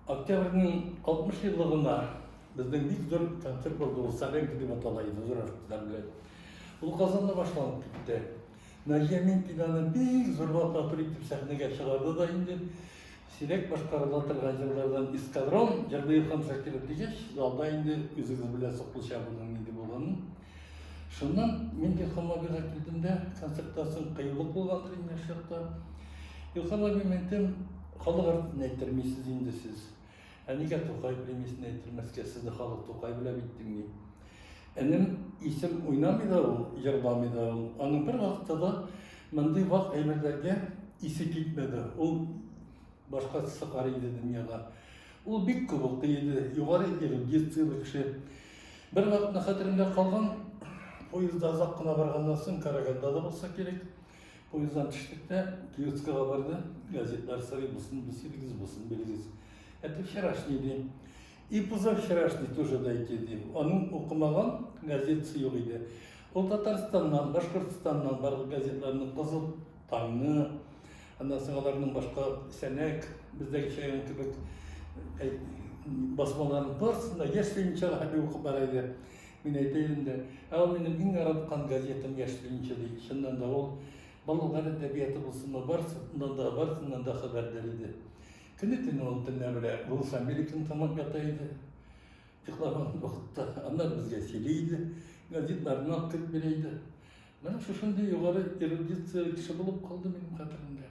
Октябрьнең 60 еллыгына безнең бик зур концерт булды, ул Солянка дип атала иде, зур артистлар белән. Ул Казанда башланып китте. Наҗия Минкинаны бик зурлап, матур итеп сәхнәгә чыгарды да инде сирәк башкарыла торган җырлардан Эскадрон җырлый Илһам Шакиров дигәч, залда инде үзегез беләсез кул чабуның нинди булганын. Шуннан мин Илһам абыйга килдем дә, концерттан соң кыюлык булгандыр инде яшь чакта. Илһам абый, мин әйтәм, халык артын әйттермисез инде сез. Ә нигә Тукай премиясен әйттермәскә, сезне халык Тукай белә бит дим. Энем исем уйнамый да ул, җырламый да ул. Аның бер вакытта да мондый вак әйберләргә исе китмәде. Ул башка сыкар иде дөньяга. Ул бик күп укый иде, югары эрудицияле кеше. Бер вакытны хәтеремдә калган, поездда озак кына барганнан соң, Карагандада булса кирәк, поезддан төштек тә, киоскага барды, газетлар сорый, бусын бирегез, бусын бирегез. Это вчерашний день. И позавчерашний тоже дайте, ди. Аның укымаган газетасы юк иде. Ул Татарстаннан, Башкортстаннан барлык газетларны Кызыл таңны, аннан соң аларның башка Сәнәк, бездәге Чаян кебек басмаларын барысын да Яшь Ленинчыга хәтле укып бара иде. Мин әйтә идем дә, ә ул минем иң яраткан газетам Яшь Ленинчы ди. Чыннан да ул балалар әдәбияты булсынмы, барысыннан да, барысыннан да хәбәрдар иде. Көне-төне ул төнлә белә Голос Американы тыңлап ята иде. Йоклаган вакытта аннары безгә сөйли иде, газетларны алып кереп бирә иде. Менә шушындый югары эрудицияле кеше булып калды минем хәтеремдә.